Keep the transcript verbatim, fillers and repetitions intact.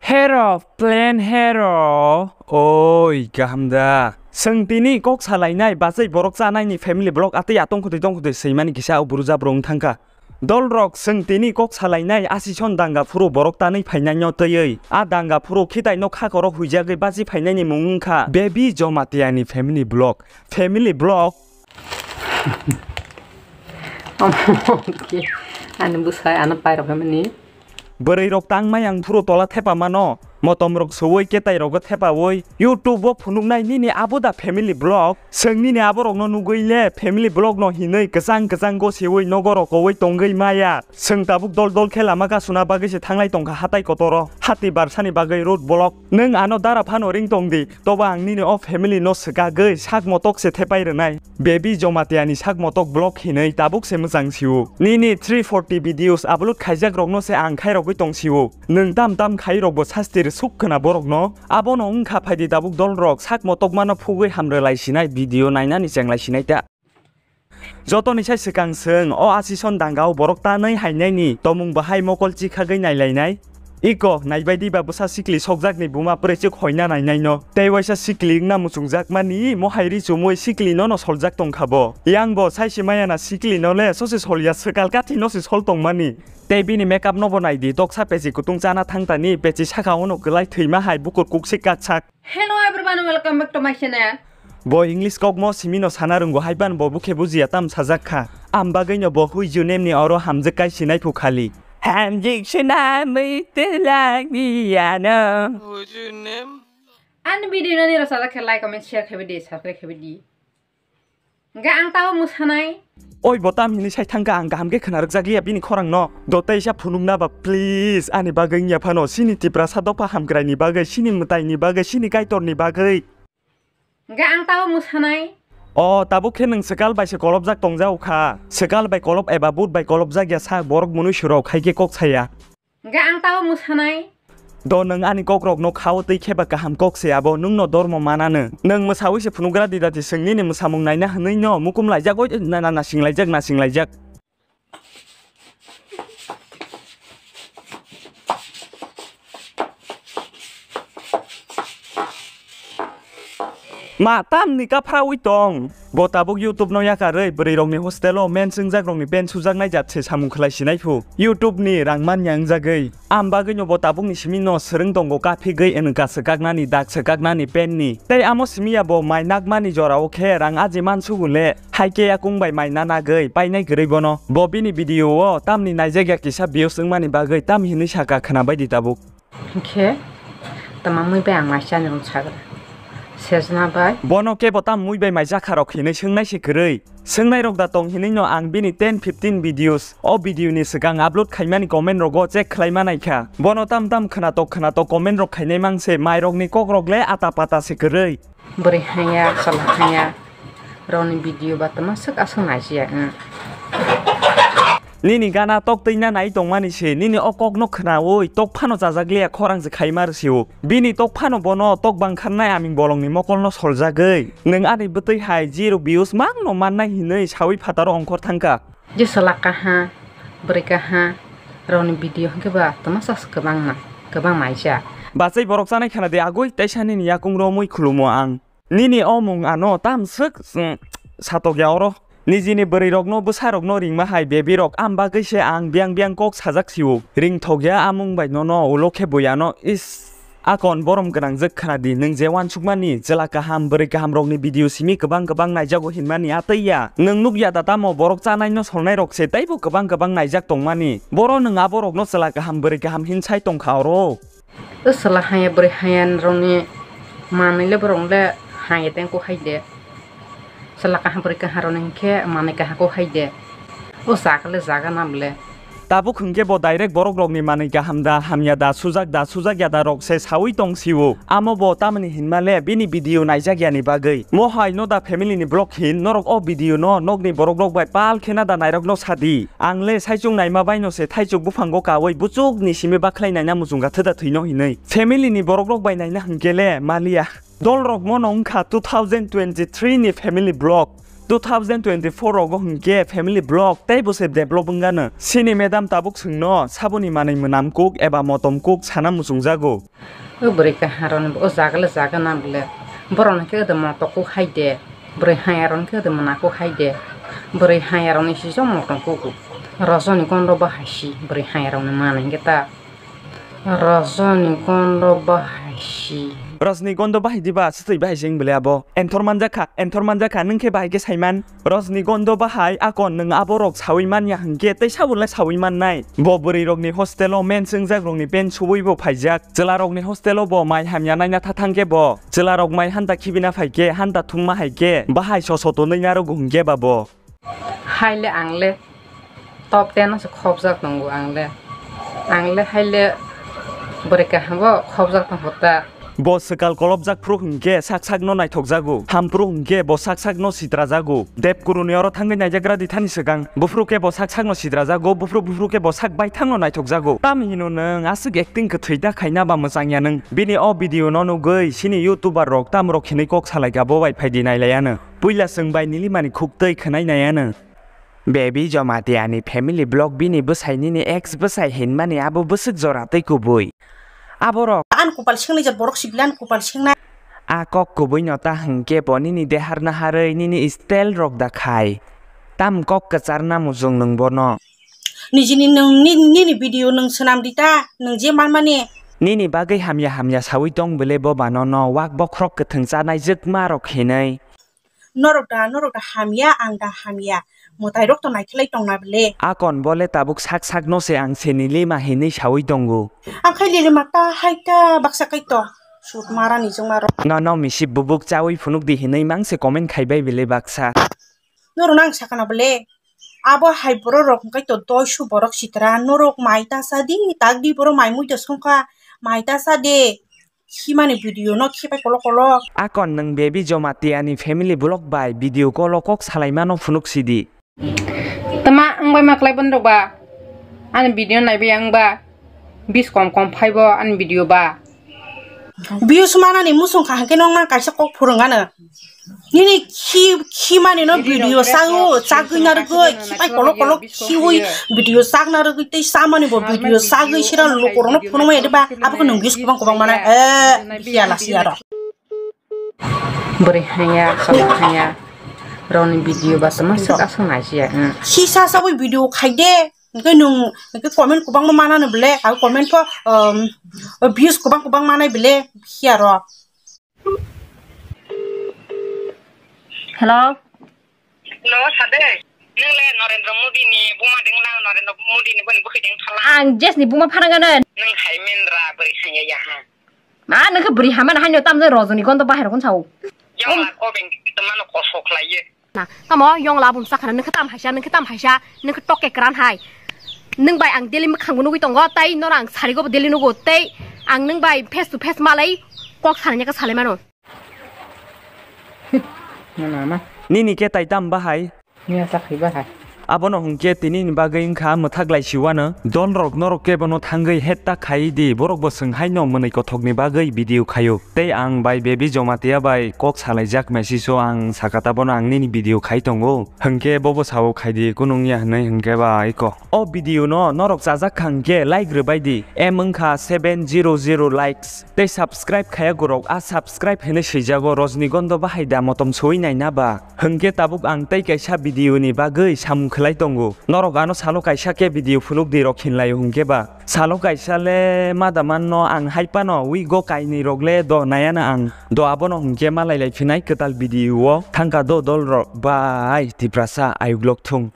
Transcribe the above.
Hero, plain hero. Oi, kaham da. Chwng tini kok salainai bachai borok chanaini family vlog atwi atong khutui tong khutui swimani kisa o buru jabrong thangkha. Dolrok chwng tini kok salainai asison danga phuru borok tanwi phainaino twiwi. A danga phuru khitaino khakorok huijagwi bachi phainaini mung wngkha Baby Jomatiani family vlog. Family vlog. Omo khe ani bwsai ano pairok hwnmani. Bwrwi rok tang mayang phuru tola thepa mano. Motom rok suwi ketai rogo thepawi YouTube o phunuknai nini abo da family vlog. Chwng nini abo rokno nugwi le family vlog no hinwi kwchang kwchang go siwi nogo rokowi tongwi maya. Chwng tabuk dol dol khe lama kasuna bagwi se thanglai tongkha hatai kotoro. Hati barsani bagwi road block. Nwng ano dara phano ring tong di. Toba ang nini o family no swkagwi sak motok se thepai rwnai. Baby Jomatiani sak motok vlog hinwi tabuk se mwchang sio. Nini three forty videos upload khaijak rokno se ang khairogwi tong sio. Nwng tam tam khai rokbo sasti rwsuk khna borokno. Abono wngkha phaidi tabuk dol rok sak motok mano phugwi hamrwlai sinai video nainani chenglai sinai ta. Jotoni sai swkang chwng o asison dangao borok tanwi hainaini tomung bahai mokol chikhagwi nailainai. Iko naibaidi ba bwsa sikli sokjakni buma pwrwichwk hoina nainaino. Tei waisa sikli wngna muchungjakmani mohai ri chumui sikli nono soljak tongkha bo. Yang bo saisi mayana sikli no le sosi solya swkal kathi no se sol tongmani. Tei bini makeup no bo naidi, toksa pechi kutung chana thangtani, pechi saka ono kwlai thwima hai bukur kuksik kaksak. Hello everyone, welcome back to my channel. Bo English kokmo simino sana rwngo haiban bo bukhe bujiya tam sajak kha. Am bagwino bo Who Is Your Name ni oro hamjwk kai sinai phu khali. Hamjwk swnamwi twlangni ano. Who is your name? Ani video no niro sajak khe like, comment, share khaibidi, subscribe khaibidi. Hingke ang tao mwsanai. Oi, bo tam hinwi sai thangkha, ang kaham khe khna rwkjak liya bini khorang no. Do teisa phunukna ba, please, ani bagwi wngya phano, chini Tiprasa dopha hamkraini bagwi, chini mwtaini bagwi, chini Kaitorni bagwi. Hingke ang tao mwsanai. O, tabuk khe nwng swkal bai se kolopjak tongjao kha. Swkal bai kolop eba but bai kolopjak ya sa borok mwnwi surok hai khe kok saya. Hingke ang tao mwsanai. Do nwng ani kokrokno khao twi kheba kaham kok se abo nwngno dormo manano. Nwng mwsawi se phunugra di dati chwng nini mwsamung naina hwnwi no mukum laijak oi na na nasing laijak nasing laijak. Ma tamni kaphrawi tong. Bo tabuk YouTube no yakarwi bwrwi rokni hostel o men swngjak rokni pant sujaknai jat se samung khlai sinai phu. YouTube ni rang manya wngjagwi. Am bagwi no bo tabuk ni simi no swrwng tongo kaphigwi nwng ka swkaknani dak swkaknani pant ni. Tei amo simi ya bo mai nakmani jora o khe rang aji man sugu le. Hai khe yakung bai mai na nagwi painai kwrwi bono. Bo bini video o tamni naijak ya kisa views wngmani bagwi tam hinwi saka khna bai di tabuk. Hingkhe tama mui bai ang mai chani rung sagra. Sejna bai. Bono kebo tam mui bai mai jakha rok hinwi swngnai se kwrwi. Swngnai rok da tong hinwi no ang bini ten fifteen videos o video ni swkang upload khaimani comment rogo check khlai manai kha. Bono tam tam khwnatok khwnatok comment rok khainai mang se mai rok ni kok rok le ata pata se kwrwi. Bwrwi hanya, chwla hanya, rokni video ba tama swk aswk naisiya, hmm. Nini gana tok twi na nai tongmani se, nini o kokno khnaui tok phano chajak liya khorang se khai mar sio. Bini tok phano bono tok bangkharnai aming bolongni mokolno soljagwi. Nwng ani bwtwi hai zero views mangno mannai hinwi saui phataro ongkhor thangkha. Je chwla kaha, bwrwi kaha, rokni video hwnkhe ba tama sa kwbangma, kwbang maisa. Bachai borok chanai khana de agoi teisa nini yakung romwi khulumo ang. Nini o mung ano tam swk, mm, satokya oro. Nijini bwrwi rokno bwsa rokno ringma hai baby rok am bagwi se ang biyang biyang kok sajak sio. Ringthokya amung bai nono ulo khe bui ano is. Akon borom gwnangjwk khna di, nwng je uansukmani, chwla kaham, bwrwi kaham rokni video simi kwbang kwbang naijago hinmani a twi ya. Nwng nuk ya da tamo borok chanai no solnai rok se teibo kwbang kwbang naijak tongmani. Boro nwng abo rokno chwla kaham, bwrwi kaham hin sai tongkha oro. O chwla haya, bwrwi haya rokni manwi le borok le haya tei kok hai de. Chwla kaham bwrwi kaham rokni hinkhe manwi kaham kok hai de. O jaga le jaga nam le. Tabuk hwnkhe bo direct borok rokni manwi kaham da hamya da sujak da sujak ya da rok se saui tong sio. Amo bo tamni hinma le bini video naijak yani bagwi. Mo hai no da family ni vlog hin norok o video no nokni borok rok bai pal khena da nairok no sadi. Ang le saichung naima bai no se thaichuk buphango kaui buchuk ni simi bakhlai naina muchunga thwda thwino hinwi. Family ni borok rok bai naina hwnkhe le maliya. Dolrok mono wngkha two thousand twenty-three ni family vlog. Two thousand twenty-four rogo hwnkhe family vlog tei bo se develop wngano. Chini madam tabuk chwngno saboni manwi mwnam kuk eba motom kuk sana muchungjago. O bwrwi kaharoni o jaga le jaga na bwle. Borok hwnkhe odo motom kuk hai de. Bwrwi haya rok hwnkhe odo mwnam kuk hai de. Bwrwi haya rokni sijak motom kuk. Rajani gondo bahai si bwrwi haya rokni manwi hwnkhe ta. Rajani gondo bahai si. Rajani gondo bahai diba, swtwi bahai se wng bwle abo. Enthor manjakha, enthor manjakha, nwng khe bahai khe saiman. Rajani gondo bahai, akon nwng aborok sawi manya hwnkhe tei sabonle sawi mannai. Bo bwrwirokni hostelo mens wngjak rokni pant suwi bo phaijak. Chwlarokni hostelo bo mai hamya naina thathang khe bo. Chwlarok mai hanta khibina phaikhe, hanta thumma haikhe, bahai soso tonwi narogo hwnkhe ba bo. Haile ang le top ten o se khopjak tongo ang le. Ang le haile bwrwi kaham bo khopjak tongkho ta. Bo swkal kolopjak phuru hwnkhe sak sakno naithokjago. Ham phuru hwnkhe bo sak sakno sitrajago. Deb kuruni oro thangwi naijagra di thani swkang. Buphuru khe bo sak sakno sitrajago. Buphuru buphuru khe bo sak baithangno naithokjago. Tamo hino nwng aswk acting kwthwi ta khaina ba mwchangya nwng. Bini o video no nugwi chini youtuber rok tamo rok hinwi kok salaikha bo bai phaidi nailaianw. Puila chwng bai Nilimani khuktwi khwnai naianw. Baby Jamatia ni family vlog bini bwsai nini ex bwsai hinmani abo bwswk jora tei kubui. Aborok. Ani kupal sengni je borok sibili ani kupal sengnai. A kok kubui no ta hwnkhe bo nini dehar naharwi nini style rok da khai. Tam kok kwcharna mujung nwng bono. Nijini nwng ni-, nini video nwng swnam di ta, nwng je manmani. Nini bagwi hamya hamya sawi tong bwle bo bano no wak bokhorok kwthwng chanai jwkma rok hinwi. Norok da, norok da hamya, ang da hamya. Mwtai rok to naikhelai tongna bwle. Akon bole tabuk sak sak no se ang se Nilima hinwi sawi tongo. Ang khai Nilima ta hai ta baksa kai to. Sut mara ni jwngma rok. No, no, misi bubuk chawi phunuk di hinwi mang se comment khai bai bwle baksa. Norok nang sakana bwle. Abo hai borok rok hwnkhe to doisu borok sitra. Norok mai ta sa di, tak di borok mai mui to songkha. Mai ta sa de. Himani video no khipai kolok kolok. Akon nwng Baby Jamatia ni family vlog bai video call o kok salaimano phunuk sidi. Tama ang bai maklai bondok ba. Ani video nai bai ang ba. Bis kom kom phai bo ani video ba. Views manani musung kha hwnkhe nong nang kaisa kok phurung ano. Nini khi, khimani no video sago, chagwi na rwgwi, khipai kolok kolok khiwi video chak na rwgwi tei chamani bo video chagwi sira lukurokno phunukmaya diba, abo khe nwng views kwbang kwbang mana, eh, biya lasi aro. Bwrwi haya, chwla haya, roni video ba chwma swk aswk naisiya, hmm. Sisa sawi video khai de, hwnkhe nwng, hwnkhe comment kwbangma manano bwle, abo comment pho, um, views kwbang kwbang manai bwle, hiya ro. Hello. Hello, sade. Nwng le Narendra Modi ni buma ding la, Narendra Modi ni bini bwkhwi ding thala. Ang J S ni buma phanang ano. Nwng hai mendra bwrwi hanya ya ha. Ma, nwng khe bwrwi hama na haino tamjani Rajani gondo bahai rokno sao. Yang la ko beng tamano kosok lai ye. Na, tamo yong labum sakha na, nwng khe tam haisa, nwng khe tam haisa, nwng khe tok khe kran hai. Nwng bai ang daily mwkhang bo nugwi tongo, tei nono ang sari go bo daily nugo, tei ang nwng bai face to face malai kok sanai khe salai mano. Nana ma. Nini khe tai tam bahai? Miya sakhi bahai. Abono hwnkhe tini ni bagwi wngkha mwthak lai siwano. Don rok norok khe bono thangwi het ta khai di, borok bo swng hai no mwnwi kothok ni bagwi video khaio. Tei ang bai Baby Jamatia bai kok salaijak message o ang saka ta bono ang nini video khai tongo. Hwnkhe bobo sao khai di, kunu wngya hwnwi hwnkhe ba iko. O video no norok chajak kha hwnkhe like rwbai di. M wngkha seven zero zero likes. Tei subscribe khaya gorok a subscribe hinwi swijago Rajani gondo bahai da motom soi naina ba. Hwnkhe tabuk ang tei kaisa video ni bagwi samung khwlai tongo. Norok ano salo kaisa khe video phunuk di rok hinlai hwnkhe ba. Salo kaisa le ma da manno ang hai phano wi go kainwi rok le do nayana ang. Do abono hwnkhe malai lai phinai kwtal video o thangkha do dol rok bai Tiprasa ayuk lok thung.